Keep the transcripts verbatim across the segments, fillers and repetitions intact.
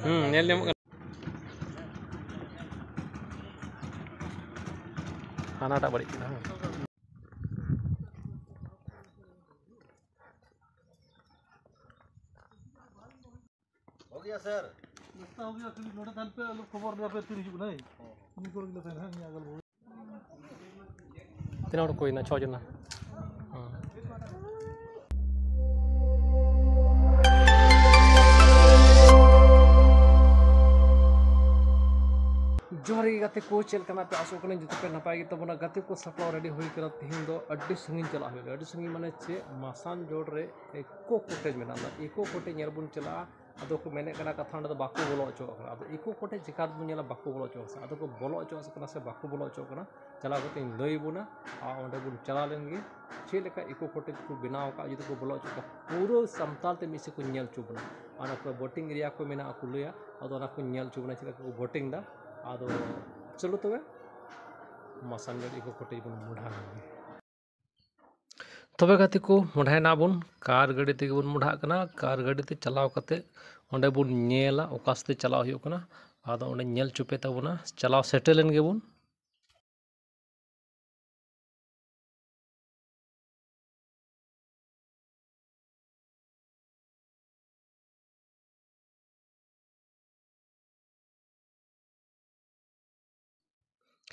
ᱦᱩᱸ, ᱧᱮᱞ ᱧᱟᱢᱚᱜ ᱠᱟᱱᱟ᱾ ᱦᱟᱱᱟᱴᱟᱜ ᱵᱟᱹᱲᱤᱡ ᱠᱮᱫᱟ, ᱦᱮᱸ᱾ हो गया सर। नाश्ता हो गया, फिर नोड़े थान पे लोग खबर दे पे तीन जुग नहीं। उनको लगे थे ना, ये अगल बगल। ᱛᱤᱱᱟᱹᱜ ᱦᱚᱲ ᱠᱚ ᱦᱩᱭᱱᱟ? ᱪᱷᱚ ᱡᱚᱱᱟ᱾ ᱦᱮᱸ᱾ ᱡᱚᱦᱟᱨ ᱜᱮ ᱜᱟᱛᱮ ᱠᱚ, ᱪᱮᱫ ᱞᱮᱠᱟ ᱢᱮᱱᱟᱜ ᱯᱮ? ᱟᱥᱚᱜ ᱠᱟᱹᱱᱟᱹᱧ ᱡᱚᱛᱚ ᱯᱮ ᱱᱟᱯᱟᱭ ᱜᱮ ᱛᱟᱵᱚᱱᱟ᱾ ᱜᱟᱛᱮ ᱠᱚ, ᱥᱟᱯᱲᱟᱣ ᱨᱮᱰᱤ ᱦᱩᱭ ᱠᱟᱱᱟ᱾ ᱛᱤᱦᱤᱧ ᱫᱚ ᱟᱹᱰᱤ ᱥᱟᱺᱜᱤᱧ ᱪᱟᱞᱟᱜ ᱦᱩᱭᱩᱜᱼᱟ᱾ ᱟᱹᱰᱤ ᱥᱟᱺᱜᱤᱧ ᱢᱟᱱᱮ ᱪᱮᱫ? ᱢᱟᱥᱟᱱᱡᱳᱲ ᱨᱮ ᱤᱠᱳ ᱠᱚᱴᱮᱡᱽ ᱢᱮᱱᱟᱜᱼᱟ᱾ ᱚᱱᱟ ᱤᱠᱳ ᱠᱚᱴᱮᱡᱽ ᱧᱮᱞ ᱵᱚᱱ ᱪᱟᱞᱟᱜᱼᱟ᱾ ᱟᱫᱚ ᱠᱚ ᱢᱮᱱᱮᱫ ᱠᱟᱱᱟ ᱠᱟᱛᱷᱟ, ᱚᱸᱰᱮ ᱫᱚ ᱵᱟᱠᱚ ᱵᱚᱞᱚ ᱦᱚᱪᱚᱣᱟᱜ ᱠᱟᱱᱟ᱾ ᱟᱫᱚ ᱤᱠᱳ ᱠᱚᱴᱮᱡᱽ ᱪᱤᱠᱟ ᱛᱮᱵᱚᱱ ᱧᱮᱞᱟ ᱵᱟᱠᱚ ᱵᱚᱞᱚ ᱦᱚᱪᱚᱣᱟᱜ ᱠᱟᱱᱟ? ᱟᱫᱚ ᱠᱚ ᱵᱚᱞᱚ ᱦᱚᱪᱚᱣᱟᱜ ᱠᱟᱱᱟ ᱥᱮ ᱵᱟᱠᱚ ᱵᱚᱞᱚ ᱦᱚᱪᱚᱣᱟᱜ ᱠᱟᱱᱟ, ᱪᱟᱞᱟᱣ ᱠᱟᱛᱮ ᱤᱧ ᱞᱟᱹᱭ ᱵᱚᱱᱟ᱾ ᱟᱨ ᱚᱸᱰᱮ ᱵᱚᱱ ᱪᱟᱞᱟᱣ ᱞᱮᱱ ᱜᱮ, ᱪᱮᱫ ᱞᱮᱠᱟ ᱤᱠᱳ ᱠᱚᱴᱮᱡᱽ ᱠᱚ ᱵᱮᱱᱟᱣ ᱟᱠᱟᱫᱼᱟ, ᱡᱩᱫᱤ ᱠᱚ ᱵᱚᱞᱚ ᱦᱚᱪᱚᱜ ᱠᱷᱟᱱ ᱯᱩᱨᱟᱹ ᱥᱟᱱᱛᱟᱞ ᱛᱮ ᱢᱤᱫ ᱥᱮᱫ ᱠᱚ ᱧᱮᱞ ᱦᱚᱪᱚ ᱵᱚᱱᱟ᱾ ᱟᱨ ᱚᱠᱚᱭ ᱵᱳᱴᱤᱝ ᱮᱨᱤᱭᱟ ᱠᱚ ᱢᱮᱱᱟᱜᱼᱟ ᱠᱚ ᱞᱟᱹᱭᱟ, ᱟᱫᱚ ᱚᱱᱟ ᱠᱚ ᱧᱮᱞ ᱦᱚᱪᱚ ᱵᱚᱱᱟ ᱪᱮᱫ ᱞᱮᱠᱟ ᱠᱚ ᱵᱳᱴᱤᱝ ᱫᱟ᱾ ᱟᱫᱚ ᱪᱚᱞᱚ ᱛᱚᱵᱮ ᱢᱟᱥᱟᱱᱡᱳᱲ ᱤᱠᱳ ᱠᱚᱴᱮᱡᱽ ᱵᱚᱱ ᱢᱚᱦᱰᱟ ᱞᱮᱱ ᱜᱮ᱾ ᱛᱚᱵᱮ ᱜᱟᱛᱮ ᱠᱚ, ᱢᱚᱦᱰᱟᱭᱮᱱᱟ ᱵᱚᱱ, ᱠᱟᱨ ᱜᱟᱹᱰᱤ ᱛᱮᱜᱮ ᱵᱚᱱ ᱢᱚᱦᱰᱟᱜ ᱠᱟᱱᱟ᱾ ᱠᱟᱨ ᱜᱟᱹᱰᱤ ᱛᱮ ᱪᱟᱞᱟᱣ ᱠᱟᱛᱮ ᱚᱸᱰᱮ ᱵᱚᱱ ᱧᱮᱞᱟ ᱚᱠᱟ ᱥᱮᱫ ᱛᱮ ᱪᱟᱞᱟᱣ ᱦᱩᱭᱩᱜ ᱠᱟᱱᱟ᱾ ᱟᱫᱚ ᱚᱸᱰᱮ ᱧᱮᱞ ᱦᱚᱪᱚ ᱯᱮ ᱛᱟᱵᱚᱱᱟ᱾ ᱪᱟᱞᱟᱣ ᱥᱮᱴᱮᱨ ᱞᱮᱱ ᱜᱮᱵᱚᱱ᱾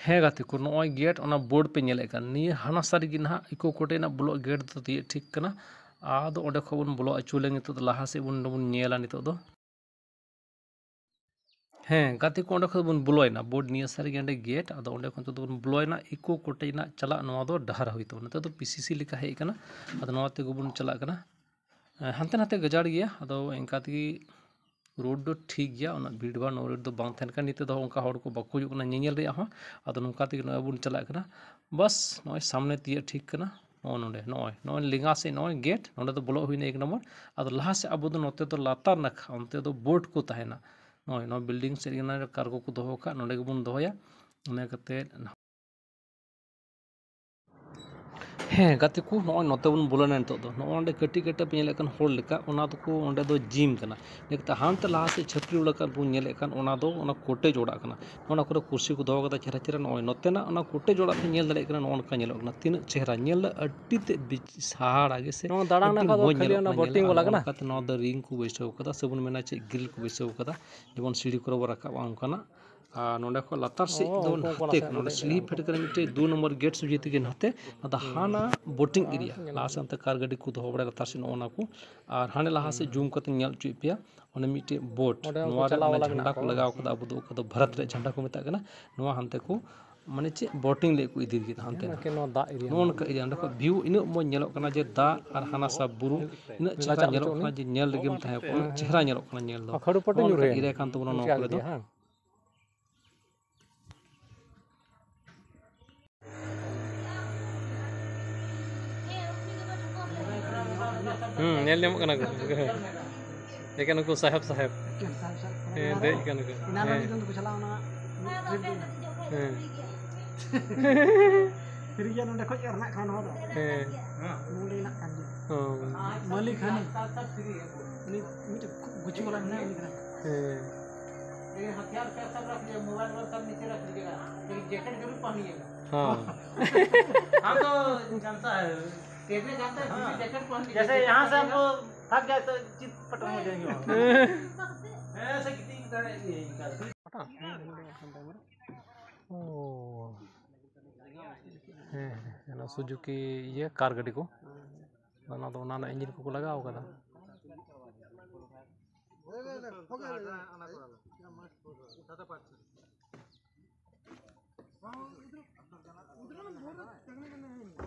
ᱦᱮᱸ ᱜᱟᱛᱮ ᱠᱚ, ᱱᱚᱜᱼᱚᱭ ᱜᱮᱴ, ᱚᱱᱟ ᱵᱳᱨᱰ ᱯᱮ ᱧᱮᱞᱮᱫ ᱠᱟᱱ, ᱱᱤᱭᱟᱹ ᱦᱟᱱᱟ ᱥᱟ ᱨᱮᱜᱮ ᱱᱟᱦᱟᱜ ᱤᱠᱳ ᱠᱚᱴᱮᱡᱽ ᱨᱮᱱᱟᱜ ᱵᱚᱞᱚᱜ ᱜᱮᱴ ᱫᱚ ᱛᱤᱭᱟᱹᱜ ᱴᱷᱤᱠ ᱠᱟᱱᱟ᱾ ᱟᱫᱚ ᱚᱸᱰᱮ ᱠᱷᱚᱱ ᱵᱚᱱ ᱵᱚᱞᱚ ᱚᱪᱚ ᱞᱮᱱ ᱱᱤᱛᱚᱜ ᱫᱚ ᱞᱟᱦᱟ ᱥᱮᱫ ᱵᱚᱱ, ᱵᱚᱱ ᱧᱮᱞᱟ ᱱᱤᱛᱚᱜ ᱫᱚ᱾ ᱦᱮᱸ ᱜᱟᱛᱮ ᱠᱚ, ᱚᱸᱰᱮ ᱠᱷᱚᱱ ᱵᱚᱱ ᱵᱚᱞᱚᱭᱮᱱᱟ, ᱵᱳᱨᱰ ᱱᱤᱭᱟᱹ ᱥᱟ ᱨᱮᱜᱮ ᱚᱸᱰᱮ ᱜᱮᱴ, ᱟᱫᱚ ᱚᱸᱰᱮ ᱠᱷᱚᱱ ᱱᱤᱛᱚᱜ ᱫᱚᱵᱚᱱ ᱵᱚᱞᱚᱭᱮᱱᱟ᱾ ᱤᱠᱳ ᱠᱚᱴᱮᱡᱽ ᱨᱮᱱᱟᱜ ᱪᱟᱞᱟᱜ ᱱᱚᱣᱟ ᱫᱚ ᱰᱟᱦᱟᱨ ᱦᱩᱭ ᱛᱟᱵᱚᱱᱟ᱾ ᱱᱤᱛᱚᱜ ᱫᱚ ᱯᱤ ᱥᱤ ᱥᱤ ᱞᱮᱠᱟ ᱦᱮᱡ ᱟᱠᱟᱱᱟ, ᱟᱫᱚ ᱱᱚᱣᱟ ᱛᱮᱜᱮ ᱵᱚᱱ ᱪᱟᱞᱟᱜ ᱠᱟᱱᱟ᱾ ᱦᱟᱱᱛᱮ ᱱᱟᱛᱮ ᱜᱟᱡᱟᱲ ᱜᱮᱭᱟ, ᱟᱫᱚ ᱤᱱᱠᱟ ᱛᱮᱜᱮ ᱨᱳᱰ ᱫᱚ ᱴᱷᱤᱠ ᱜᱮᱭᱟ, ᱩᱱᱟᱹᱜ ᱵᱷᱤᱲ ᱵᱷᱟᱲ ᱱᱚᱣᱟ ᱨᱳᱰ ᱫᱚ ᱵᱟᱝ ᱛᱟᱦᱮᱱ ᱠᱟᱱᱟ᱾ ᱱᱤᱛᱚᱜ ᱫᱚ ᱚᱱᱠᱟ ᱦᱚᱲ ᱠᱚ ᱵᱟᱠᱚ ᱦᱤᱡᱩᱜ ᱠᱟᱱᱟ ᱧᱮᱧᱮᱞ ᱨᱮᱭᱟᱜ ᱦᱚᱸ᱾ ᱟᱫᱚ ᱱᱚᱝᱠᱟ ᱛᱮᱜᱮ ᱱᱚᱜᱼᱚᱭ ᱵᱚᱱ ᱪᱟᱞᱟᱜ ᱠᱟᱱᱟ᱾ ᱵᱟᱥ ᱱᱚᱜᱼᱚᱭ ᱥᱟᱢᱱᱮ ᱛᱤᱭᱟᱹᱜ ᱴᱷᱤᱠ ᱠᱟᱱᱟ᱾ ᱱᱚᱜᱼᱚ ᱱᱚᱰᱮ, ᱱᱚᱜᱼᱚᱭ, ᱱᱚᱜᱼᱚᱭ ᱞᱮᱸᱜᱟ ᱥᱮᱫ ᱱᱚᱜᱼᱚᱭ ᱜᱮᱴ, ᱱᱚᱰᱮ ᱫᱚ ᱵᱚᱞᱚᱜ ᱦᱩᱭᱱᱟ ᱮᱠ ᱱᱚᱢᱵᱚᱨ᱾ ᱟᱫᱚ ᱞᱟᱦᱟ ᱥᱮᱫ ᱟᱵᱚ ᱫᱚ ᱱᱚᱛᱮ ᱫᱚ ᱞᱟᱛᱟᱨ ᱱᱟᱠᱷᱟ, ᱚᱱᱛᱮ ᱫᱚ ᱵᱳᱴ ᱠᱚ ᱛᱟᱦᱮᱱᱟ᱾ ᱱᱚᱜᱼᱚᱭ ᱱᱚᱣᱟ ᱵᱤᱞᱰᱤᱝ ᱥᱮᱫ ᱨᱮᱜᱮ ᱱᱚᱰᱮ ᱠᱟᱨ ᱠᱚᱠᱚ ᱫᱚᱦᱚ ᱠᱟᱜ, ᱱᱚᱰᱮ ᱜᱮᱵᱚᱱ ᱫᱚᱦᱚᱭᱟ᱾ ᱤᱱᱟᱹ ᱠᱟᱛᱮᱫ ᱦᱮᱸ ᱜᱟᱛᱮ ᱠᱚ, ᱱᱚᱜᱼᱚᱭ ᱱᱚᱛᱮ ᱵᱚᱱ ᱵᱚᱞᱚᱱᱟ ᱱᱤᱛᱚᱜ ᱫᱚ᱾ ᱱᱚᱜᱼᱚᱭ ᱱᱚᱸᱰᱮ ᱠᱟᱹᱴᱤᱡ ᱠᱟᱹᱴᱤᱡ ᱯᱮ ᱧᱮᱞᱮᱫ ᱠᱟᱱ ᱦᱚᱲ ᱞᱮᱠᱟ, ᱚᱱᱟ ᱫᱚᱠᱚ, ᱚᱸᱰᱮ ᱫᱚ ᱡᱤᱢ ᱠᱟᱱᱟ᱾ ᱱᱤᱛᱚᱜ ᱦᱟᱱᱛᱮ ᱞᱟᱦᱟ ᱥᱮᱫ ᱪᱷᱟᱹᱯᱨᱤ ᱚᱲᱟᱜ ᱵᱚᱱ ᱧᱮᱞᱮᱫ ᱠᱟᱱ, ᱚᱱᱟ ᱫᱚ ᱚᱱᱟ ᱠᱚᱴᱮᱡᱽ ᱚᱲᱟᱜ ᱠᱟᱱᱟ᱾ ᱱᱚᱜᱼᱚ ᱱᱚᱣᱟ ᱠᱚᱨᱮ ᱠᱩᱨᱥᱤ ᱠᱚ ᱫᱚᱦᱚ ᱠᱟᱫᱟ ᱪᱮᱦᱨᱟ ᱪᱮᱦᱨᱟ᱾ ᱱᱚᱜᱼᱚᱭ ᱱᱚᱛᱮᱱᱟᱜ ᱚᱱᱟ ᱠᱚᱴᱮᱡᱽ ᱚᱲᱟᱜ ᱯᱮ ᱧᱮᱞ ᱫᱟᱲᱮᱭᱟᱜ ᱠᱟᱱᱟ, ᱱᱚᱜᱼᱚ ᱱᱚᱝᱠᱟ ᱧᱮᱞᱚᱜ ᱠᱟᱱᱟ᱾ ᱛᱤᱱᱟᱹᱜ ᱪᱮᱦᱨᱟ ᱧᱮᱞ ᱫᱚ, ᱟᱹᱰᱤ ᱛᱮᱫ ᱵᱤᱪ-, ᱥᱟᱦᱟᱲᱟ ᱜᱮ ᱥᱮ ᱱᱚᱣᱟ ᱫᱟᱬᱟᱱ ᱟᱹᱰᱤ ᱱᱟᱠᱷᱟ ᱫᱚ ᱢᱚᱡᱽ ᱠᱷᱟᱹᱞᱤ ᱧᱮᱞᱚᱜ ᱚᱱᱟ ᱠᱟᱱᱟ ᱵᱳᱴᱤᱝ ᱧᱮᱞ᱾ ᱵᱟᱞᱟ ᱟᱨ ᱠᱟᱱᱟ? ᱱᱚᱝᱠᱟᱛᱮ ᱱᱚᱣᱟ ᱫᱚ ᱨᱤᱝ ᱠᱚ ᱵᱟᱹᱭᱥᱟᱹᱣ ᱠᱟᱫᱟ, ᱥᱮ ᱵᱚᱱ ᱢᱮᱱᱟ ᱪᱮᱫ, ᱜᱨᱤᱞ ᱠᱚ ᱵᱟᱹᱭᱥᱟᱹᱣ ᱠᱟᱫᱟ, ᱡᱮᱢᱚᱱ ᱥᱤᱲᱤ ᱠᱚᱨᱮ ᱵᱚᱱ ᱨᱟᱠᱟᱵᱼᱟ ᱚᱱᱠᱟᱱᱟᱜ᱾ ᱟᱨ ᱱᱚᱸᱰᱮ ᱠᱷᱚᱱ ᱞᱟᱛᱟᱨ ᱥᱮᱫ ᱚ, ᱫᱚ ᱩᱱᱠᱩ ᱠᱚ ᱱᱟᱛᱮ ᱞᱟᱥᱮᱨ ᱠᱟᱱᱟ, ᱠᱚ ᱱᱚᱸᱰᱮ ᱫᱮᱡ ᱥᱤᱲᱤ ᱠᱟᱱᱟ᱾ ᱯᱷᱮᱰ ᱠᱟᱱᱟ ᱢᱤᱫᱴᱮᱡ ᱫᱩ ᱱᱚᱢᱵᱚᱨ ᱜᱮᱴ ᱥᱚᱡᱷᱮ ᱛᱮᱜᱮ ᱱᱟᱛᱮ᱾ ᱟᱫᱚ ᱦᱩᱸ᱾ ᱦᱟᱱᱟ ᱵᱳᱴᱤᱝ ᱟᱨ ᱮᱨᱤᱭᱟ, ᱧᱮᱞᱚᱜ ᱞᱟᱦᱟ ᱥᱮᱫ ᱠᱟᱱᱟ᱾ ᱚᱱᱛᱮ ᱠᱟᱨ ᱜᱟᱹᱰᱤ ᱠᱚ ᱫᱚᱦᱚ ᱵᱟᱲᱟᱭᱟ ᱞᱟᱛᱟᱨ ᱥᱮᱫ, ᱱᱚᱜᱼᱚ ᱱᱟ ᱠᱚ᱾ ᱟᱨ ᱦᱟᱸᱰᱮ ᱞᱟᱦᱟ ᱥᱮᱫ ᱦᱩᱸ᱾ ᱡᱩᱢ ᱠᱟᱛᱮᱧ ᱧᱮᱞ ᱦᱚᱪᱚᱭᱮᱫ ᱯᱮᱭᱟ, ᱚᱱᱮ ᱢᱤᱫᱴᱮᱡ ᱵᱳᱴ, ᱚᱸᱰᱮ ᱦᱚᱸᱠᱚ ᱱᱚᱣᱟ ᱨᱮ ᱪᱟᱞᱟᱣ ᱚᱱᱮ ᱵᱟᱞᱟ ᱡᱷᱟᱱᱰᱟ ᱢᱮᱱᱟᱜ ᱠᱚ ᱠᱚᱣᱟ᱾ ᱞᱟᱜᱟᱣ ᱠᱟᱫᱟ, ᱟᱵᱚ ᱫᱚ ᱚᱠᱟ ᱫᱚ ᱵᱷᱟᱨᱚᱛ ᱨᱮᱭᱟᱜ ᱡᱷᱟᱱᱰᱟ ᱠᱚ ᱢᱮᱛᱟᱜ ᱠᱟᱱᱟ, ᱱᱚᱣᱟ ᱦᱟᱱᱛᱮ ᱠᱚ, ᱢᱟᱱᱮ ᱪᱮᱫ, ᱵᱳᱴᱤᱝ ᱞᱟᱹᱜᱤᱫ ᱠᱚ ᱤᱫᱤ ᱞᱟᱹᱜᱤᱫ ᱦᱟᱱᱛᱮ ᱦᱮᱸ, ᱱᱟᱜ᱾ ᱮᱠᱮᱱ ᱱᱚᱣᱟ ᱫᱟᱜ ᱮᱨᱤᱭᱟ ᱱᱚᱜᱼᱚ ᱢᱮᱱᱟᱜᱼᱟ᱾ ᱱᱚᱝᱠᱟ ᱮᱨᱤᱭᱟ, ᱚᱸᱰᱮ ᱠᱷᱚᱱ ᱵᱷᱤᱭᱩ ᱤᱱᱟᱹᱜ ᱢᱚᱡᱽ ᱧᱮᱞᱚᱜ ᱠᱟᱱᱟ ᱡᱮ ᱫᱟᱜ ᱟᱨ ᱦᱟᱱᱟ ᱥᱟ ᱵᱩᱨᱩ ᱤᱱᱟᱹᱜ ᱢᱮᱞᱟ ᱪᱮᱦᱨᱟ ᱪᱟᱞᱟᱜ ᱧᱮᱞᱚᱜ ᱦᱚᱪᱚ ᱠᱟᱱᱟ ᱩᱱᱤ᱾ ᱡᱮ ᱧᱮᱞ ᱨᱮᱜᱮᱢ ᱛᱟᱦᱮᱸ ᱠᱚᱜᱼᱟ, ᱩᱱᱟᱹᱜ ᱦᱮᱸ, ᱪᱮᱦᱨᱟ ᱦᱮᱸ᱾ ᱧᱮᱞᱚᱜ ᱠᱟᱱᱟ ᱧᱮᱞ ᱫᱚ᱾ ᱟᱨ ᱠᱷᱟᱹᱲᱩ ᱯᱟᱹᱴᱩ ᱱᱚᱜᱼᱚ ᱱᱚᱝᱠᱟ ᱧᱩᱨᱦᱟᱹᱭᱮᱱᱟ᱾ ᱮᱨᱤᱭᱟ ᱠᱟᱱ ᱛᱟᱵᱚᱱᱟ ᱱᱚᱣᱟ ᱤᱱᱠᱟ ᱠᱚᱨᱮ ᱫᱚ᱾ ᱜᱮ, ᱦᱮᱸ᱾ ᱦᱩᱸ, ᱧᱮᱞ ᱧᱟᱢᱚᱜ ᱠᱟᱱᱟ ᱠᱚ᱾ ᱮᱠᱮᱱ ᱩᱱᱠᱩ ᱥᱟᱦᱮᱵ, ᱥᱟᱦᱮᱵ᱾ ᱮᱠᱮᱱ ᱥᱟᱦᱮᱵ, ᱥᱟᱦᱮᱵ ᱠᱚ ᱦᱮᱸ, ᱢᱮᱱᱟᱜᱼᱟ᱾ ᱫᱮᱡ ᱠᱟᱱᱟ ᱠᱚ᱾ ᱮᱱᱟᱱ ᱦᱮᱸ᱾ ᱨᱮ ᱢᱤᱫ ᱫᱚᱢ ᱫᱚᱠᱚ ᱪᱟᱞᱟᱣ ᱮᱱᱟ, ᱢᱤᱫ ᱴᱨᱤᱯ ᱫᱚ᱾ ᱦᱮᱸ᱾ ᱯᱷᱤᱨᱤ ᱜᱮᱭᱟ ᱱᱚᱸᱰᱮ ᱠᱷᱚᱡ ᱟᱨ ᱱᱟᱜ ᱠᱷᱟᱱ ᱱᱚᱣᱟ ᱫᱚ᱾ ᱦᱮᱸ᱾ ᱱᱚᱸᱰᱮ ᱦᱮᱱᱟᱜ ᱠᱟᱱ ᱜᱮᱭᱟ᱾ ᱦᱚᱸ᱾ ᱢᱟᱹᱞᱤᱠ ᱦᱟᱹᱱᱤ᱾ ᱩᱱᱤ ᱢᱤᱫᱴᱮᱱ ᱠᱷᱩᱵ ᱜᱩᱪᱩ ᱵᱟᱞᱟ ᱢᱮᱱᱟᱭᱟ, ᱩᱱᱤ ᱠᱟᱱᱟᱭ᱾ ᱦᱮᱸ᱾ ये हथियार का सब रख लिया, मोबाइल वोबाइल सब नीचे रख लीजिएगा, लेकिन जैकेट जरूर पहनिएगा। हाँ। हम तो जानता है, तैरने जानता है, फिर भी जैकेट पहन के जैसे यहाँ से हमको थक जाए तो चित पटक में जाएंगे वहाँ। ऐसे कितनी तरह ये इनका। ᱚ᱾ ᱦᱮᱸ, ᱦᱮᱸ, ᱚᱱᱟ ᱥᱩᱡᱩᱠᱤ ᱤᱭᱟᱹ ᱠᱟᱨ ᱜᱟᱹᱰᱤ ᱠᱚ᱾ ᱚᱱᱟ ᱫᱚ, ᱚᱱᱟ ᱨᱮᱱᱟᱜ ᱤᱧᱡᱤᱱ ᱠᱚᱠᱚ ᱞᱟᱜᱟᱣ ᱠᱟᱫᱟ᱾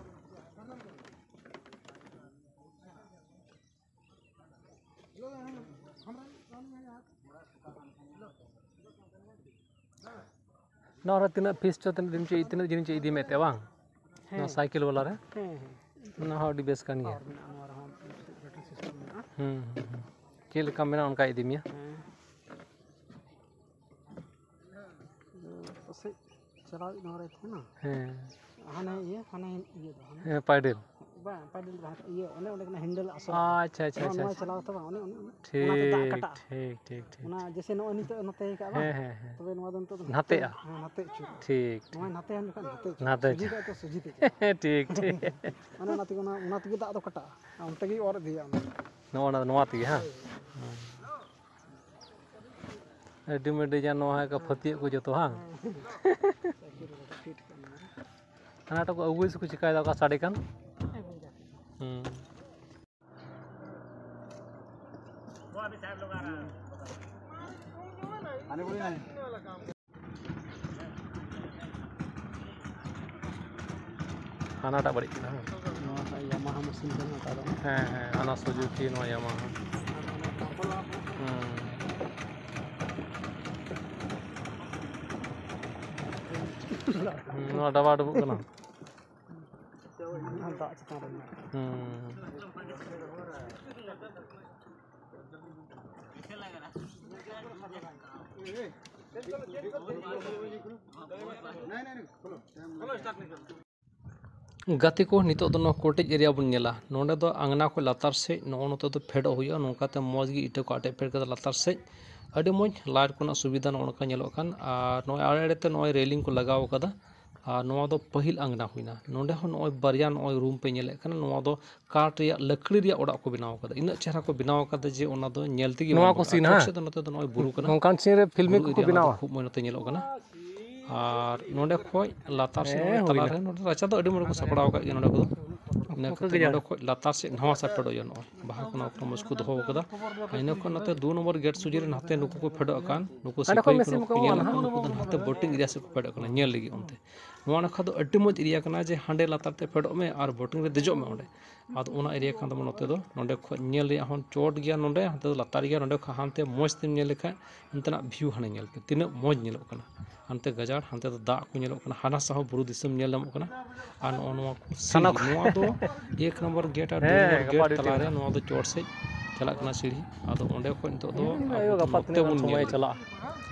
ᱱᱚᱣᱟ ᱨᱮ ᱛᱤᱱᱟᱹᱜ ᱯᱤᱥ ᱪᱚ, ᱛᱤᱱᱟᱹᱜ ᱫᱤᱱ ᱪᱚ, ᱛᱤᱱᱟᱹᱜ ᱫᱤᱱ ᱪᱚ ᱤᱫᱤ ᱢᱮ ᱛᱮ ᱵᱟᱝ? ᱦᱮᱸ᱾ ᱱᱚᱣᱟ ᱥᱟᱭᱠᱮᱞ ᱵᱟᱞᱟ ᱨᱮ? ᱦᱮᱸ, ᱦᱮᱸ᱾ ᱚᱱᱟ ᱦᱚᱸ ᱟᱹᱰᱤ ᱵᱮᱥ ᱠᱟᱱ ᱜᱮᱭᱟ᱾ ᱯᱟᱣᱟᱨ ᱢᱮᱱᱟᱜᱼᱟ, ᱱᱚᱣᱟ ᱨᱮᱦᱚᱸ ᱵᱮᱴᱟᱨᱤ ᱥᱤᱥᱴᱮᱢ ᱢᱮᱱᱟᱜᱼᱟ᱾ ᱦᱩᱸ, ᱦᱩᱸ, ᱦᱩᱸ᱾ ᱪᱮᱫ ᱞᱮᱠᱟ ᱢᱮᱱᱟᱜᱼᱟ, ᱚᱱᱠᱟ ᱤᱫᱤ ᱢᱮᱭᱟ᱾ ᱦᱮᱸ᱾ ᱯᱟᱥᱮᱡ ᱪᱟᱞᱟᱣᱤᱡ ᱱᱚᱣᱟ ᱨᱮ ᱛᱟᱦᱮᱱᱟ᱾ ᱦᱮᱸ᱾ ᱦᱟᱱᱮ ᱤᱭᱟᱹ, ᱦᱟᱱᱮ ᱤᱭᱟᱹ ᱫᱚ, ᱦᱟᱱᱮ ᱦᱮᱸ, ᱯᱟᱭᱰᱮᱞ᱾ ᱵᱟᱝ, ᱯᱟᱭᱰᱮᱞ ᱫᱚ ᱵᱟᱝ, ᱤᱭᱟᱹ, ᱚᱱᱮ ᱚᱸᱰᱮ ᱠᱟᱱᱟ ᱦᱮᱱᱰᱮᱞ ᱟᱥᱚᱞ᱾ ᱟᱪᱪᱷᱟ, ᱟᱪᱪᱷᱟ, ᱱᱚᱣᱟ, ᱟᱪᱪᱷᱟ, ᱱᱚᱣᱟ ᱟᱪᱪᱷᱟ᱾ ᱪᱟᱞᱟᱣ ᱛᱚ ᱵᱟᱝ, ᱚᱱᱮ, ᱚᱱᱮ, ᱚᱱᱮ, ᱚᱱᱟᱛᱮ ᱫᱟᱜ ᱴᱷᱤᱠ, ᱠᱟᱴᱟᱜᱼᱟ᱾ ᱴᱷᱤᱠ, ᱴᱷᱤᱠ, ᱴᱷᱤᱠ᱾ ᱚᱱᱟ ᱡᱮᱭᱥᱮ ᱱᱚᱜᱼᱚᱭ ᱱᱤᱛᱚᱜ ᱱᱚᱛᱮ ᱠᱟᱜᱼᱟ ᱵᱟᱝ? ᱦᱮᱸ, ᱦᱮᱸ, ᱦᱮᱸ᱾ ᱛᱚᱵᱮ ᱱᱚᱣᱟ ᱫᱚ ᱱᱤᱛᱚᱜ ᱫᱚ ᱱᱟᱛᱮᱜᱼᱟ᱾ ᱦᱮᱸ, ᱱᱟᱛᱮ ᱟᱹᱪᱩᱨ᱾ ᱴᱷᱤᱠ, ᱱᱚᱣᱟ ᱴᱷᱤᱠ᱾ ᱱᱟᱛᱮ ᱦᱮᱱ ᱡᱚᱠᱷᱟᱱ ᱱᱟᱛᱮ ᱟᱹᱪᱩᱨ᱾ ᱱᱟᱛᱮ ᱥᱚᱡᱷᱮ ᱟᱹᱪᱩᱨ᱾ ᱠᱟᱜ ᱛᱚ ᱥᱚᱡᱷᱮ ᱛᱮ ᱟᱹᱪᱩᱨ᱾ ᱴᱷᱤᱠ, ᱴᱷᱤᱠ᱾ ᱚᱱᱮ ᱚᱱᱟ ᱛᱮᱜᱮ ᱚᱱᱟ, ᱚᱱᱟ ᱛᱮᱜᱮ ᱫᱟᱜ ᱫᱚ ᱠᱟᱴᱟᱜᱼᱟ᱾ ᱟᱨ ᱚᱱᱛᱮ ᱜᱮ ᱚᱨ ᱤᱫᱤᱭᱟ ᱚᱱᱟ᱾ ᱱᱚᱜᱼᱚ ᱱᱟ, ᱱᱚᱣᱟ ᱛᱮᱜᱮ, ᱦᱟᱝ? ᱦᱳᱭ᱾ ᱦᱩᱸ᱾ ᱟᱹᱰᱤ ᱢᱟ ᱟᱹᱰᱤ ᱡᱟᱱ ᱱᱚᱣᱟ ᱠᱚ ᱯᱷᱟᱹᱛᱤᱭᱟᱹᱜ ᱠᱚ ᱡᱚᱛᱚ, ᱦᱟᱝ? ᱦᱮᱸ᱾ ᱦᱟᱱᱟᱴᱟᱜ ᱠᱚ ᱟᱹᱜᱩᱭ ᱥᱮ ᱠᱚ ᱪᱤᱠᱟᱭᱮᱫᱟ, ᱚᱠᱟ ᱥᱟᱰᱮ ᱠᱟᱱ? ᱦᱩᱸ᱾ ᱦᱟᱱᱟᱴᱟᱜ ᱵᱟᱹᱲᱤᱡ ᱠᱟᱱᱟ, ᱦᱮᱸ? ᱱᱚᱣᱟ ᱫᱚ ᱭᱟᱢᱟᱦᱟ ᱢᱮᱥᱤᱱ ᱠᱟᱱᱟ, ᱚᱠᱟ ᱫᱚ ᱦᱮᱸ, ᱦᱮᱸ, ᱦᱟᱱᱟ ᱥᱩᱡᱩᱠᱤ, ᱱᱚᱣᱟ ᱭᱟᱢᱟᱦᱟ᱾ ᱦᱩᱸ᱾ ᱦᱩᱸ, ᱱᱚᱣᱟ ᱰᱟᱵᱟ ᱰᱩᱵᱩᱜ ᱠᱟᱱᱟ᱾ ᱫᱟᱜ ᱪᱮᱛᱟᱱ ᱨᱮ ᱢᱮᱱᱟᱜᱼᱟ᱾ ᱦᱩᱸ᱾ ᱜᱟᱛᱮ ᱠᱚ, ᱱᱤᱛᱚᱜ ᱫᱚ ᱱᱚᱣᱟ ᱠᱚᱴᱮᱡ ᱮᱨᱤᱭᱟ ᱵᱚᱱ ᱧᱮᱞᱟ᱾ ᱱᱚᱰᱮ ᱫᱚ ᱟᱝᱜᱽᱱᱟ ᱠᱷᱚᱱ ᱞᱟᱛᱟᱨ ᱥᱮᱫ ᱱᱚᱜᱼᱚ ᱱᱚᱛᱮ ᱫᱚ ᱯᱷᱮᱰᱚᱜ ᱦᱩᱭᱩᱜᱼᱟ᱾ ᱱᱚᱝᱠᱟᱛᱮ ᱢᱚᱡᱽ ᱜᱮ ᱤᱴᱟᱹ ᱠᱚ ᱟᱴᱮᱫ ᱯᱷᱮᱰ ᱠᱟᱛᱮ ᱞᱟᱛᱟᱨ ᱥᱮᱫ ᱟᱹᱰᱤ ᱢᱚᱡᱽ ᱞᱟᱭᱤᱴ ᱠᱚᱨᱮᱱᱟᱜ ᱥᱩᱵᱤᱫᱷᱟ ᱱᱚᱜᱼᱚ ᱱᱚᱝᱠᱟ ᱧᱮᱞᱚᱜ ᱠᱟᱱ᱾ ᱟᱨ ᱱᱚᱜᱼᱚᱭ ᱟᱲᱮ ᱟᱲᱮ ᱛᱮ ᱱᱚᱜᱼᱚᱭ ᱨᱮᱞᱤᱝ ᱠᱚ ᱞᱟᱜᱟᱣ ᱠᱟᱫᱟ᱾ ᱟᱨ ᱱᱚᱣᱟ ᱫᱚ ᱯᱟᱹᱦᱤᱞ ᱟᱝᱜᱽᱱᱟ ᱦᱩᱭᱱᱟ᱾ ᱱᱚᱰᱮ ᱦᱚᱸ ᱱᱚᱜᱼᱚᱭ ᱵᱟᱨᱭᱟ ᱱᱚᱜᱼᱚᱭ ᱨᱩᱢ ᱯᱮ ᱧᱮᱞᱮᱫ ᱠᱟᱱᱟ, ᱱᱚᱣᱟ ᱫᱚ ᱠᱟᱴ ᱨᱮᱭᱟᱜ, ᱞᱟᱠᱲᱤ ᱨᱮᱭᱟᱜ ᱚᱲᱟᱜ ᱠᱚ ᱵᱮᱱᱟᱣ ᱠᱟᱫᱟ᱾ ᱤᱱᱟᱹᱜ ᱪᱮᱦᱨᱟ ᱠᱚ ᱵᱮᱱᱟᱣ ᱠᱟᱫᱟ ᱡᱮ ᱚᱱᱟ ᱫᱚ ᱧᱮᱞ ᱛᱮᱜᱮ ᱱᱚᱣᱟ ᱵᱟᱝ ᱠᱚ ᱵᱷᱟᱜᱟᱜᱼᱟ᱾ ᱥᱤᱱ, ᱪᱚᱴ ᱦᱟᱸ? ᱥᱮᱫ ᱫᱚ ᱱᱚᱛᱮ ᱫᱚ ᱱᱚᱜᱼᱚᱭ ᱵᱩᱨᱩ ᱠᱟᱱᱟ᱾ ᱚᱱᱠᱟᱱ ᱥᱤᱱ ᱨᱮ ᱯᱷᱤᱞᱢᱤ ᱵᱩᱨᱩ ᱠᱚᱠᱚ ᱮᱨᱤᱭᱟ, ᱱᱚᱣᱟ ᱵᱮᱱᱟᱣᱟ᱾ ᱫᱚ ᱠᱷᱩᱵ ᱢᱚᱡᱽ ᱱᱚᱛᱮ ᱧᱮᱞᱚᱜ ᱠᱟᱱᱟ᱾ ᱟᱨ ᱱᱚᱰᱮ ᱠᱷᱚᱡ ᱞᱟᱛᱟᱨ ᱥᱮᱫ, ᱦᱮᱸ, ᱱᱚᱰᱮ ᱛᱟᱞᱟ ᱦᱩᱭᱱᱟ᱾ ᱨᱮ ᱱᱚᱰᱮ ᱨᱟᱪᱟ ᱫᱚ ᱟᱹᱰᱤ ᱢᱚᱡᱽ ᱠᱚ ᱥᱟᱯᱲᱟᱣ ᱟᱠᱟᱫ ᱜᱮᱭᱟ ᱱᱚᱰᱮ ᱠᱚᱫᱚ᱾ ᱤᱱᱟᱹ ᱠᱟᱛᱮ ᱜᱮ ᱱᱚᱰᱮ ᱠᱷᱚᱡ ᱞᱟᱛᱟᱨ ᱥᱮᱫ ᱱᱟᱣᱟ ᱥᱟᱯᱮ ᱚᱰᱚᱠ ᱦᱩᱭᱩᱜᱼᱟ, ᱱᱚᱜᱼᱚᱭ ᱵᱟᱦᱟ ᱠᱚ ᱱᱚᱣᱟ ᱠᱚ ᱢᱚᱡᱽ ᱠᱚ ᱫᱚᱦᱚ ᱟᱠᱟᱫᱟ᱾ ᱟᱨ ᱤᱱᱟᱹ ᱠᱷᱚᱱ ᱱᱚᱛᱮ ᱫᱩ ᱱᱚᱢᱵᱚᱨ ᱜᱮᱴ ᱥᱚᱡᱷᱮ ᱨᱮ ᱱᱟᱛᱮ ᱱᱩᱠᱩ ᱠᱚ ᱯᱷᱮᱰᱚᱜ ᱠᱟᱱ, ᱱᱩᱠᱩ ᱦᱟᱸᱰᱮ ᱠᱷᱚᱱ ᱥᱤᱯᱟᱹᱦᱤ ᱠᱚ ᱢᱮᱥᱤᱱ ᱱᱩᱠᱩ ᱠᱚ ᱧᱮᱞ ᱚᱱᱟ ᱠᱚ, ᱦᱚᱸ ᱱᱩᱠᱩ ᱫᱚ ᱱᱟᱛᱮ ᱵᱳᱴᱤᱝ ᱮᱨᱤᱭᱟ ᱥᱮᱫ ᱠᱚ ᱯᱷᱮᱰᱚᱜ ᱠᱟᱱᱟ ᱧᱮᱞ ᱞᱟᱹᱜᱤᱫ ᱚᱱᱛᱮ᱾ ᱱᱚᱣᱟ ᱱᱟᱠᱷᱟ ᱫᱚ ᱟᱹᱰᱤ ᱢᱚᱡᱽ ᱮᱨᱤᱭᱟ ᱠᱟᱱᱟ ᱡᱮ ᱦᱟᱸᱰᱮ ᱞᱟᱛᱟᱨ ᱛᱮ ᱯᱷᱮᱰᱚᱜ ᱢᱮ ᱟᱨ ᱵᱳᱴᱤᱝ ᱨᱮ ᱫᱮᱡᱚᱜ ᱢᱮ ᱚᱸᱰᱮ᱾ ᱟᱫᱚ ᱚᱱᱟ ᱮᱨᱤᱭᱟ ᱠᱷᱟᱱ ᱫᱚ ᱱᱚᱛᱮ ᱫᱚ ᱱᱚᱸᱰᱮ ᱠᱷᱚᱡ ᱧᱮᱞ ᱨᱮᱭᱟᱜ ᱦᱚᱸ ᱪᱚᱴ ᱜᱮᱭᱟ, ᱱᱚᱸᱰᱮ ᱦᱟᱱᱛᱮ ᱫᱚ ᱞᱟᱛᱟᱨ ᱜᱮᱭᱟ᱾ ᱱᱚᱸᱰᱮ ᱠᱷᱚᱡ ᱦᱟᱱᱛᱮ ᱢᱚᱡᱽ ᱛᱮᱢ ᱧᱮᱞ ᱞᱮᱠᱷᱟᱡ ᱚᱱᱛᱮᱱᱟᱜ ᱵᱷᱤᱭᱩ ᱦᱟᱱᱮ ᱧᱮᱞ ᱯᱮ, ᱛᱤᱱᱟᱹᱜ ᱢᱚᱡᱽ ᱧᱮᱞᱚᱜ ᱠᱟᱱᱟ᱾ ᱦᱟᱱᱛᱮ ᱜᱟᱡᱟᱲ, ᱦᱟᱱᱛᱮ ᱫᱚ ᱫᱟᱜ ᱠᱚ ᱧᱮᱞᱚᱜ ᱠᱟᱱᱟ, ᱦᱟᱱᱟ ᱥᱟᱦᱟ ᱦᱚᱸ ᱵᱩᱨᱩ ᱫᱤᱥᱚᱢ ᱧᱮᱞ ᱧᱟᱢᱚᱜ ᱠᱟᱱᱟ᱾ ᱟᱨ ᱱᱚᱜᱼᱚ ᱱᱚᱣᱟ ᱠᱚ ᱥᱤᱱ, ᱥᱟᱱᱟ ᱠᱚ᱾ ᱱᱚᱣᱟ ᱫᱚ ᱮᱠ ᱱᱚᱢᱵᱚᱨ ᱜᱮᱴ ᱟᱨ ᱫᱩ ᱦᱮᱸ, ᱱᱚᱢᱵᱚᱨ ᱜᱮᱴ ᱜᱟᱯᱟ ᱰᱤᱭᱩᱴᱤ ᱛᱟᱞᱟᱨᱮ ᱢᱮᱱᱟᱜᱼᱟ᱾ ᱱᱚᱣᱟ ᱫᱚ ᱪᱚᱴ ᱥᱮᱫ ᱪᱟᱞᱟᱜ ᱠᱟᱱᱟ ᱥᱤᱲᱦᱤ᱾ ᱟᱫᱚ ᱚᱸᱰᱮ ᱠᱷᱚᱱ ᱱᱤᱛᱚᱜ ᱫᱚ ᱦᱮᱸ, ᱟᱵᱚ ᱟᱭᱳ, ᱜᱟᱯᱟ ᱱᱚᱛᱮ ᱛᱤᱱᱟᱹᱜ ᱜᱟᱱ ᱵᱚᱱ ᱥᱚᱢᱚᱭ ᱧᱮᱞ ᱪᱟᱞᱟᱜᱼᱟ?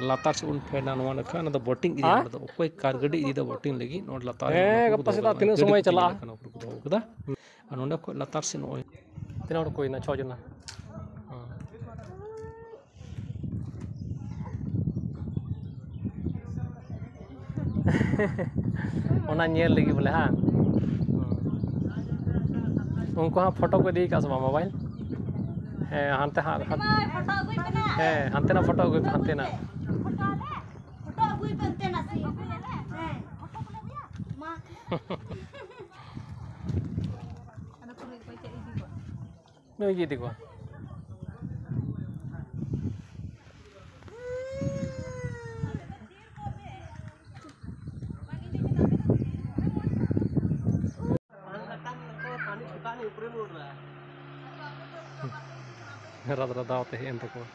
ᱞᱟᱛᱟᱨ ᱥᱮᱫ ᱵᱚᱱ ᱯᱷᱮᱰᱟ᱾ ᱱᱚᱣᱟ ᱱᱟᱠᱷᱟ ᱚᱱᱟ ᱫᱚ ᱵᱳᱴᱤᱝ ᱮᱨᱤᱭᱟ᱾ ᱦᱮᱸ? ᱚᱸᱰᱮ ᱫᱚ ᱚᱠᱚᱭ ᱠᱟᱨ ᱜᱟᱹᱰᱤ ᱤᱫᱤᱭᱮᱫᱟ ᱵᱳᱴᱤᱝ ᱞᱟᱹᱜᱤᱫ, ᱱᱚᱰᱮ ᱞᱟᱛᱟᱨ ᱨᱮ ᱦᱮᱸ, ᱱᱚᱰᱮ ᱜᱟᱯᱟ ᱠᱚ ᱥᱮᱛᱟᱜ ᱫᱚᱦᱚ ᱛᱤᱱᱟᱹᱜ ᱠᱟᱜᱼᱟ, ᱥᱚᱢᱚᱭ ᱜᱟᱹᱰᱤ ᱪᱟᱞᱟᱜᱼᱟ? ᱞᱮᱠᱟ ᱱᱚᱣᱟ ᱠᱚᱨᱮ ᱠᱚ ᱫᱚᱦᱚ ᱠᱟᱫᱟ᱾ ᱟᱨ ᱱᱚᱰᱮ ᱠᱷᱚᱱ ᱞᱟᱛᱟᱨ ᱥᱮᱫ ᱱᱚᱜᱼᱚᱭ ᱛᱤᱱᱟᱹᱜ ᱦᱚᱲ ᱠᱚ ᱦᱩᱭᱱᱟ? ᱪᱷᱚ ᱡᱚᱱᱟ᱾ ᱦᱮᱸ᱾ ᱚᱱᱟ ᱧᱮᱞ ᱞᱟᱹᱜᱤᱫ ᱵᱚᱞᱮ, ᱦᱟᱸ? ᱩᱱᱠᱩ ᱦᱚᱸ ᱯᱷᱳᱴᱳ ᱠᱚ ᱤᱫᱤ ᱠᱟᱜᱼᱟ ᱥᱮ ᱵᱟᱝ ᱢᱳᱵᱟᱭᱤᱞ? ᱦᱮᱸ, ᱦᱟᱱᱛᱮ ᱦᱟᱸᱜ, ᱦᱟᱸᱜ-, ᱦᱮᱸ, ᱦᱟᱱᱛᱮᱱᱟᱜ ᱯᱷᱳᱴᱳ ᱟᱹᱜᱩᱭ ᱯᱮ, ᱦᱟᱱᱛᱮᱱᱟᱜ᱾ ᱯᱷᱳᱴᱳ ᱟᱹᱜᱩᱭ ᱯᱮ ᱚᱱᱛᱮᱱᱟᱜ ᱥᱮ᱾ ᱦᱮᱸ᱾ ᱢᱟ᱾ ᱱᱩᱭ ᱜᱮ ᱤᱫᱤ ᱠᱚᱣᱟ᱾ ᱨᱟᱫᱽ ᱨᱟᱫᱟᱣ ᱛᱮ ᱦᱮᱡ ᱮᱱ ᱛᱟᱠᱚᱣᱟ᱾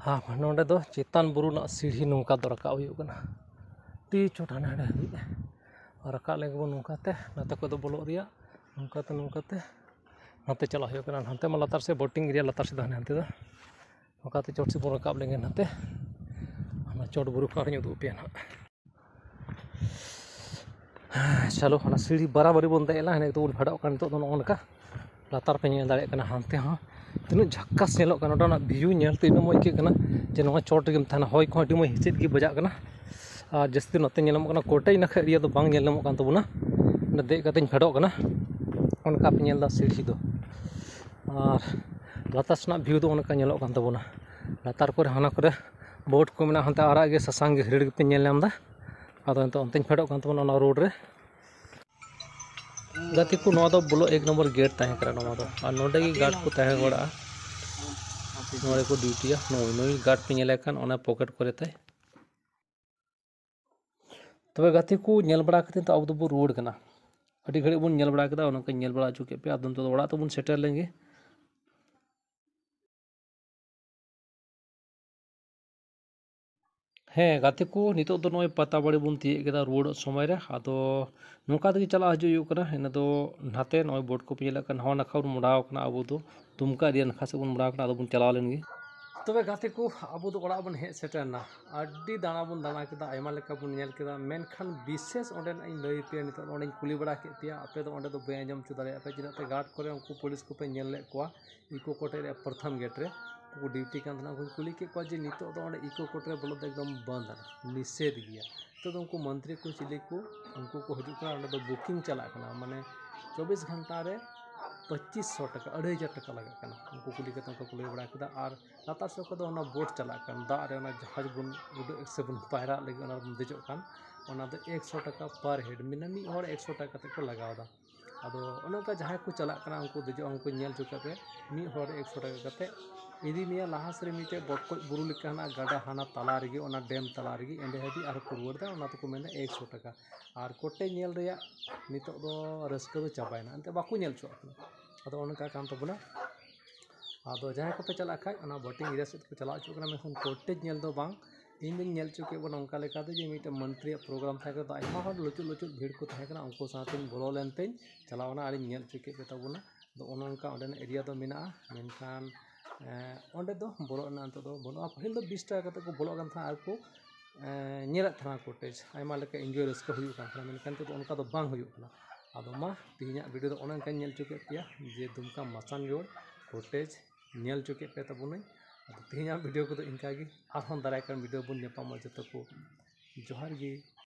ᱦᱮᱸ, ᱱᱚᱰᱮ ᱫᱚ ᱪᱮᱛᱟᱱ ᱵᱩᱨᱩ ᱨᱮᱱᱟᱜ ᱥᱤᱲᱦᱤ ᱱᱚᱝᱠᱟ ᱫᱚ ᱨᱟᱠᱟᱵ ᱦᱩᱭᱩᱜ ᱠᱟᱱᱟ᱾ ᱟᱹᱰᱤ ᱪᱚᱴ ᱦᱟᱱᱮ ᱦᱟᱸᱰᱮ ᱦᱟᱹᱵᱤᱡ᱾ ᱨᱟᱠᱟᱵ ᱞᱮᱱ ᱜᱮᱵᱚᱱ ᱱᱚᱝᱠᱟᱛᱮ, ᱱᱚᱛᱮ ᱠᱷᱚᱡ ᱫᱚ ᱵᱚᱞᱚᱜ ᱨᱮᱭᱟᱜ, ᱱᱚᱝᱠᱟᱛᱮ, ᱱᱚᱝᱠᱟᱛᱮ ᱱᱚᱛᱮ ᱪᱟᱞᱟᱜ ᱦᱩᱭᱩᱜ ᱠᱟᱱᱟ᱾ ᱦᱟᱱᱛᱮ ᱢᱟ ᱞᱟᱛᱟᱨ ᱥᱮᱫ ᱵᱳᱴᱤᱝ ᱮᱨᱤᱭᱟ, ᱞᱟᱛᱟᱨ ᱥᱮᱫ ᱫᱚ ᱦᱟᱱᱮ ᱦᱟᱱᱛᱮ ᱫᱚ᱾ ᱱᱚᱝᱠᱟᱛᱮ ᱪᱚᱴ ᱥᱮᱫ ᱵᱚᱱ ᱨᱟᱠᱟᱵ ᱞᱮᱱ ᱜᱮ ᱱᱟᱛᱮ, ᱚᱱᱟ ᱪᱚᱴ ᱵᱩᱨᱩ ᱠᱚ ᱟᱨᱦᱚᱸᱧ ᱩᱫᱩᱜ ᱟᱯᱮᱭᱟ ᱱᱟᱦᱟᱜ᱾ ᱪᱚᱞᱚ, ᱚᱱᱟ ᱥᱤᱲᱤ ᱵᱟᱨᱟᱵᱟᱨᱤ ᱵᱚᱱ ᱫᱮᱡ ᱮᱱᱟ, ᱦᱟᱱᱮ ᱮᱠᱫᱚᱢ ᱵᱚᱱ ᱯᱷᱮᱰᱚᱜ ᱠᱟᱱᱟ ᱱᱤᱛᱚᱜ ᱫᱚ ᱱᱚᱜᱼᱚ ᱱᱚᱝᱠᱟ᱾ ᱞᱟᱛᱟᱨ ᱯᱮ ᱧᱮᱞ ᱫᱟᱲᱮᱭᱟᱜ ᱠᱟᱱᱟ, ᱦᱟᱱᱛᱮ ᱦᱚᱸ ᱛᱤᱱᱟᱹᱜ ᱡᱷᱟᱠᱟᱥ ᱧᱮᱞᱚᱜ ᱠᱟᱱᱟ᱾ ᱱᱚᱰᱮᱱᱟᱜ view ᱧᱮᱞ ᱛᱮ ᱤᱱᱟᱹᱜ ᱢᱚᱡᱽ ᱟᱹᱭᱠᱟᱹᱜ ᱠᱟᱱᱟ ᱡᱮ ᱱᱚᱣᱟ ᱪᱚᱴ ᱨᱮᱜᱮᱢ ᱛᱟᱦᱮᱱᱟ᱾ ᱦᱚᱭ ᱠᱚᱦᱚᱸ ᱟᱹᱰᱤ ᱢᱚᱡᱽ ᱦᱤᱸᱥᱤᱫ ᱜᱮ ᱵᱟᱡᱟᱜ ᱠᱟᱱᱟ᱾ ᱟᱨ ᱡᱟᱹᱥᱛᱤ ᱱᱚᱛᱮ ᱧᱮᱞ ᱧᱟᱢᱚᱜ ᱠᱟᱱᱟ, ᱠᱳᱴᱟᱭ ᱱᱟᱠᱷᱟ area ᱫᱚ ᱵᱟᱝ ᱧᱮᱞ ᱧᱟᱢᱚᱜ ᱠᱟᱱ ᱛᱟᱵᱚᱱᱟ᱾ ᱚᱸᱰᱮ ᱫᱮᱡ ᱠᱟᱛᱮᱧ ᱯᱷᱮᱰᱚᱜ ᱠᱟᱱᱟ, ᱚᱱᱠᱟ ᱯᱮ ᱧᱮᱞ ᱮᱫᱟ ᱥᱤᱲᱦᱤ ᱫᱚ᱾ ᱟᱨ ᱞᱟᱛᱟᱨ ᱥᱮᱱᱟᱜ view ᱫᱚ ᱚᱱᱠᱟ ᱧᱮᱞᱚᱜ ᱠᱟᱱ ᱛᱟᱵᱚᱱᱟ᱾ ᱞᱟᱛᱟᱨ ᱠᱚᱨᱮ, ᱦᱟᱱᱟ ᱠᱚᱨᱮ boat ᱠᱚ ᱢᱮᱱᱟᱜᱼᱟ, ᱦᱟᱱᱛᱮ ᱟᱨᱟᱜ ᱜᱮ ᱥᱟᱥᱟᱝ ᱜᱮ ᱦᱟᱹᱨᱭᱟᱹᱲ ᱜᱮᱯᱮ ᱧᱮᱞ ᱧᱟᱢ ᱮᱫᱟ᱾ ᱟᱫᱚ ᱱᱤᱛᱚᱜ ᱚᱱᱛᱮᱧ ᱯᱷᱮᱰᱚᱜ ᱠᱟᱱ ᱛᱟᱵᱚᱱᱟ ᱚᱱᱟ road ᱨᱮ᱾ ᱜᱟᱛᱮ ᱠᱚ, ᱱᱚᱣᱟ ᱫᱚ ᱵᱚᱞᱚ ᱮᱠ ᱱᱚᱢᱵᱚᱨ gate ᱛᱟᱦᱮᱸ ᱠᱟᱱᱟ ᱱᱚᱣᱟ ᱫᱚ, ᱟᱨ ᱱᱚᱰᱮ ᱜᱮ guard ᱠᱚ ᱛᱟᱦᱮᱸ ᱵᱟᱲᱟᱜᱼᱟ᱾ ᱱᱚᱰᱮ ᱠᱚ dutyᱭᱟ᱾ ᱱᱩᱭ, ᱱᱩᱭ guard ᱯᱮ ᱧᱮᱞᱮ ᱠᱷᱟᱱ, ᱚᱱᱟ pocket ᱠᱚᱨᱮ ᱛᱟᱭ᱾ ᱛᱚᱵᱮ ᱜᱟᱛᱮ ᱠᱚ, ᱧᱮᱞ ᱵᱟᱲᱟ ᱠᱟᱛᱮ ᱛᱚ ᱟᱵᱚ ᱫᱚᱵᱚᱱ ᱨᱩᱣᱟᱹᱲ ᱠᱟᱱᱟ᱾ ᱟᱹᱰᱤ ᱜᱷᱟᱹᱲᱤᱡ ᱵᱚᱱ ᱧᱮᱞ ᱵᱟᱲᱟ ᱠᱮᱫᱟ, ᱚᱱᱟ ᱠᱚᱧ ᱧᱮᱞ ᱵᱟᱲᱟ ᱦᱚᱪᱚ ᱠᱮᱫ ᱯᱮᱭᱟ᱾ ᱟᱫᱚ ᱱᱤᱛᱚᱜ ᱫᱚ ᱚᱲᱟᱜ ᱛᱮᱵᱚᱱ ᱥᱮᱴᱮᱨ ᱞᱮᱱ ᱜᱮ᱾ ᱦᱮᱸ ᱜᱟᱛᱮ ᱠᱚ, ᱱᱤᱛᱚᱜ ᱫᱚ ᱱᱚᱜᱼᱚᱭ ᱯᱟᱛᱟᱵᱟᱲᱤ ᱵᱚᱱ ᱛᱤᱭᱳᱜ ᱠᱮᱫᱟ ᱨᱩᱣᱟᱹᱲᱚᱜ ᱥᱚᱢᱚᱭ ᱨᱮ᱾ ᱟᱫᱚ ᱱᱚᱝᱠᱟ ᱛᱮᱜᱮ ᱪᱟᱞᱟᱜ ᱦᱤᱡᱩᱜ ᱦᱩᱭᱩᱜ ᱠᱟᱱᱟ᱾ ᱤᱱᱟᱹ ᱫᱚ ᱱᱟᱛᱮ ᱱᱚᱜᱼᱚᱭ ᱵᱳᱨᱰ ᱠᱚᱯᱮ ᱧᱮᱞᱮᱫ ᱠᱟᱱ, ᱱᱟᱣᱟ ᱱᱟᱠᱷᱟ ᱵᱚᱱ ᱢᱚᱲᱟᱣ ᱠᱟᱱᱟ ᱟᱵᱚ ᱫᱚ᱾ ᱫᱩᱢᱠᱟ ᱮᱨᱤᱭᱟ ᱱᱟᱠᱷᱟ ᱥᱮᱫ ᱵᱚᱱ ᱢᱚᱲᱟᱣ ᱠᱟᱱᱟ, ᱟᱫᱚ ᱵᱚᱱ ᱪᱟᱞᱟᱣ ᱞᱮᱱ ᱜᱮ᱾ ᱛᱚᱵᱮ ᱜᱟᱛᱮ ᱠᱚ, ᱟᱵᱚ ᱫᱚ ᱚᱲᱟᱜ ᱵᱚᱱ ᱦᱮᱡ ᱥᱮᱴᱮᱨ ᱮᱱᱟ᱾ ᱟᱹᱰᱤ ᱫᱟᱬᱟ ᱵᱚᱱ ᱫᱟᱬᱟ ᱠᱮᱫᱟ, ᱟᱭᱢᱟ ᱞᱮᱠᱟ ᱵᱚᱱ ᱧᱮᱞ ᱠᱮᱫᱟ, ᱢᱮᱱᱠᱷᱟᱱ ᱵᱤᱥᱮᱥ ᱚᱸᱰᱮᱱᱟᱜ ᱤᱧ ᱞᱟᱹᱭ ᱯᱮᱭᱟ᱾ ᱱᱤᱛᱚᱜ ᱚᱸᱰᱮᱧ ᱠᱩᱞᱤ ᱵᱟᱲᱟ ᱠᱮᱫ ᱯᱮᱭᱟ, ᱟᱯᱮ ᱫᱚ ᱚᱸᱰᱮ ᱫᱚ ᱵᱟᱹᱧ ᱟᱸᱡᱚᱢ ᱦᱚᱪᱚ ᱫᱟᱲᱮᱭᱟᱜ ᱯᱮ, ᱪᱮᱫᱟᱜ ᱥᱮ ᱜᱟᱨᱰ ᱠᱚᱨᱮ ᱩᱱᱠᱩ ᱯᱩᱞᱤᱥ ᱠᱚᱯᱮ ᱧᱮᱞ ᱞᱮᱫ ᱠᱚᱣᱟ᱾ ᱤᱠᱳ ᱠᱚᱴᱮᱡ ᱨᱮᱭᱟᱜ ᱯᱨᱚᱛᱷᱚᱢ ᱜᱮᱴ ᱨᱮ ᱩᱱᱠᱩ ᱰᱤᱭᱩᱴᱤ ᱠᱟᱱ ᱛᱟᱦᱮᱱᱟ᱾ ᱩᱱᱠᱩᱧ ᱠᱩᱞᱤ ᱠᱮᱫ ᱠᱚᱣᱟ ᱡᱮ ᱱᱤᱛᱚᱜ ᱫᱚ ᱚᱸᱰᱮ ᱤᱠᱳ ᱠᱚᱴᱮᱡ ᱨᱮ ᱵᱚᱞᱚ ᱫᱚ ᱮᱠᱫᱚᱢ ᱵᱚᱱᱫ ᱟᱠᱟᱱᱟ, ᱱᱤᱥᱮᱫᱷ ᱜᱮᱭᱟ᱾ ᱱᱤᱛᱚᱜ ᱫᱚ ᱩᱱᱠᱩ ᱢᱚᱱᱛᱨᱤ ᱠᱚ ᱪᱤᱞᱤ ᱠᱚ ᱩᱱᱠᱩ ᱠᱚ ᱦᱤᱡᱩᱜ ᱠᱟᱱᱟ, ᱚᱸᱰᱮ ᱫᱚ ᱵᱩᱠᱤᱝ ᱪᱟᱞᱟᱜ ᱠᱟᱱᱟ, ᱢᱟᱱᱮ ᱪᱚᱵᱵᱤᱥ ᱜᱷᱚᱱᱴᱟ ᱨᱮ ᱯᱚᱸᱪᱤᱥ ᱥᱚ ᱴᱟᱠᱟ, ᱟᱹᱲᱟᱹᱭ ᱦᱟᱡᱟᱨ ᱴᱟᱠᱟ ᱞᱟᱜᱟᱜ ᱠᱟᱱᱟ᱾ ᱩᱱᱠᱩ ᱠᱩᱞᱤ ᱠᱟᱛᱮ ᱩᱱᱠᱩ ᱠᱚ ᱞᱟᱹᱭ ᱵᱟᱲᱟ ᱠᱮᱫᱟ᱾ ᱟᱨ ᱞᱟᱛᱟᱨ ᱥᱮᱫ ᱠᱷᱚᱱ ᱫᱚ ᱚᱱᱟ ᱵᱳᱴ ᱪᱟᱞᱟᱜ ᱠᱟᱱ, ᱫᱟᱜ ᱨᱮ ᱚᱱᱟ ᱡᱟᱦᱟᱡᱽ ᱵᱚᱱ ᱩᱰᱟᱹᱜ ᱥᱮ ᱵᱚᱱ ᱯᱟᱭᱨᱟᱜ ᱞᱟᱹᱜᱤᱫ ᱚᱱᱟ ᱨᱮᱵᱚᱱ ᱫᱮᱡᱚᱜ ᱠᱟᱱ, ᱚᱱᱟ ᱫᱚ ᱮᱠᱥᱚ ᱴᱟᱠᱟ per head, ᱢᱟᱱᱮ ᱢᱤᱫ ᱦᱚᱲ ᱮᱠᱥᱚ ᱴᱟᱠᱟ ᱠᱟᱛᱮ ᱠᱚ ᱞᱟᱜᱟᱣ ᱮᱫᱟ᱾ ᱟᱫᱚ ᱚᱱᱮ ᱚᱱᱠᱟ ᱡᱟᱦᱟᱸᱭ ᱠᱚ ᱪᱟᱞᱟᱜ ᱠᱟᱱᱟ ᱩᱱᱠᱩ ᱫᱮᱡᱚᱜ, ᱩᱱᱠᱩ ᱧᱮᱞ ᱦᱚᱪᱚ ᱠᱟᱛᱮ ᱢᱤᱫ ᱦᱚᱲ ᱮᱠᱥᱚ ᱴᱟᱠᱟ ᱠᱟᱛᱮ ᱤᱫᱤ ᱢᱮᱭᱟ᱾ ᱞᱟᱦᱟ ᱥᱮᱫ ᱨᱮ ᱢᱤᱫᱴᱮᱡ ᱵᱚᱴᱠᱚᱡ ᱵᱩᱨᱩ ᱞᱮᱠᱟ ᱦᱮᱱᱟᱜᱼᱟ, ᱜᱟᱰᱟ ᱦᱟᱱᱟ ᱛᱟᱞᱟ ᱨᱮᱜᱮ, ᱚᱱᱟ ᱰᱮᱢ ᱛᱟᱞᱟ ᱨᱮᱜᱮ, ᱮᱸᱰᱮ ᱦᱟᱹᱵᱤᱡ ᱟᱨᱦᱚᱸ ᱠᱚ ᱨᱩᱣᱟᱹᱲ ᱮᱫᱟ, ᱚᱱᱟ ᱫᱚᱠᱚ ᱢᱮᱱᱫᱟ ᱮᱠᱥᱚ ᱴᱟᱠᱟ᱾ ᱟᱨ ᱠᱚᱴᱮᱡ ᱧᱮᱞ ᱨᱮᱭᱟᱜ ᱱᱤᱛᱚᱜ ᱫᱚ ᱨᱟᱹᱥᱠᱟᱹ ᱫᱚ ᱪᱟᱵᱟᱭᱮᱱᱟ, ᱮᱱᱛᱮ ᱵᱟᱠᱚ ᱧᱮᱞ ᱦᱚᱪᱚᱣᱟᱜ ᱠᱟᱱᱟ᱾ ᱟᱫᱚ ᱚᱱᱮ ᱚᱱᱠᱟ ᱠᱟᱱ ᱛᱟᱵᱚᱱᱟ᱾ ᱟᱫᱚ ᱡᱟᱦᱟᱸᱭ ᱠᱚᱯᱮ ᱪᱟᱞᱟᱜ ᱠᱷᱟᱡ ᱚᱱᱟ ᱵᱳᱴᱤᱝ ᱮᱨᱤᱭᱟ ᱥᱮᱫ ᱠᱚ ᱪᱟᱞᱟᱣ ᱦᱚᱪᱚᱜ ᱠᱟᱱᱟ, ᱢᱮᱱᱠᱷᱟᱱ ᱠᱚᱴᱮᱡ ᱧᱮᱞ ᱫᱚ ᱵᱟᱝ᱾ ᱤᱧ ᱫᱚᱧ ᱧᱮᱞ ᱦᱚᱪᱚ ᱠᱮᱫ ᱵᱚᱱᱟ ᱚᱱᱠᱟ ᱞᱮᱠᱟᱛᱮ ᱡᱮ ᱢᱤᱫᱴᱮᱱ ᱢᱚᱱᱛᱨᱤᱭᱟᱜ ᱯᱨᱳᱜᱨᱟᱢ ᱛᱟᱦᱮᱸ ᱠᱟᱱᱟ, ᱟᱫᱚ ᱟᱭᱢᱟ ᱦᱚᱲ ᱞᱩᱪᱩᱜ ᱞᱩᱪᱩᱜ ᱵᱷᱤᱲ ᱠᱚ ᱛᱟᱦᱮᱸ ᱠᱟᱱᱟ, ᱩᱱᱠᱩ ᱥᱟᱶᱛᱮᱧ ᱵᱚᱞᱚ ᱞᱮᱱ ᱛᱮᱧ ᱪᱟᱞᱟᱣ ᱮᱱᱟ ᱟᱨᱤᱧ ᱧᱮᱞ ᱦᱚᱪᱚ ᱠᱮᱫ ᱯᱮ ᱛᱟᱵᱚᱱᱟ᱾ ᱟᱫᱚ ᱚᱱᱮ ᱚᱱᱠᱟ ᱚᱸᱰᱮᱱᱟᱜ ᱮᱨᱤᱭᱟ ᱫᱚ ᱢᱮᱱᱟᱜᱼᱟ, ᱢᱮᱱᱠᱷᱟᱱ ᱮᱸ, ᱚᱸᱰᱮ ᱫᱚ ᱵᱚᱞᱚᱜ ᱨᱮᱱᱟᱜ ᱱᱤᱛᱚᱜ ᱫᱚ ᱵᱟᱹᱱᱩᱜᱼᱟ᱾ ᱯᱟᱹᱦᱤᱞ ᱫᱚ ᱵᱤᱥ ᱴᱟᱠᱟ ᱠᱟᱛᱮ ᱠᱚ ᱵᱚᱞᱚᱜ ᱠᱟᱱ ᱛᱟᱦᱮᱸᱫ ᱟᱨ ᱠᱚ, ᱮᱸ, ᱧᱮᱞᱮᱫ ᱛᱟᱦᱮᱱᱟ ᱠᱚᱴᱮᱡ, ᱟᱭᱢᱟ ᱞᱮᱠᱟ ᱮᱱᱡᱚᱭ ᱨᱟᱹᱥᱠᱟᱹ ᱦᱩᱭᱩᱜ ᱠᱟᱱ ᱛᱟᱦᱮᱱᱟ, ᱢᱮᱱᱠᱷᱟᱱ ᱱᱤᱛᱚᱜ ᱫᱚ ᱚᱱᱠᱟ ᱫᱚ ᱵᱟᱝ ᱦᱩᱭᱩᱜ ᱠᱟᱱᱟ᱾ ᱟᱫᱚ ᱢᱟ, ᱛᱮᱦᱮᱧᱟᱜ ᱵᱷᱤᱰᱤᱭᱳ ᱫᱚ ᱚᱱᱮ ᱚᱱᱠᱟᱧ ᱧᱮᱞ ᱦᱚᱪᱚ ᱠᱮᱫ ᱯᱮᱭᱟ ᱡᱮ ᱫᱩᱢᱠᱟ ᱢᱟᱥᱟᱱᱡᱳᱲ ᱠᱚᱴᱮᱡ ᱧᱮᱞ ᱦᱚᱪᱚ ᱠᱮᱫ ᱯᱮ ᱛᱟᱵᱚᱱᱟᱹᱧ᱾ ᱟᱫᱚ ᱛᱮᱦᱮᱧᱟᱜ ᱵᱷᱤᱰᱤᱭᱳ ᱠᱚᱫᱚ ᱤᱱᱠᱟ ᱜᱮ, ᱟᱨᱦᱚᱸ ᱫᱟᱨᱟᱭ ᱠᱟᱱ ᱵᱷᱤᱰᱤᱭᱳ ᱵᱚᱱ ᱧᱟᱯᱟᱢᱟ᱾ ᱡᱚᱛᱚ ᱠᱚ ᱡᱚᱦᱟᱨ ᱜᱮ᱾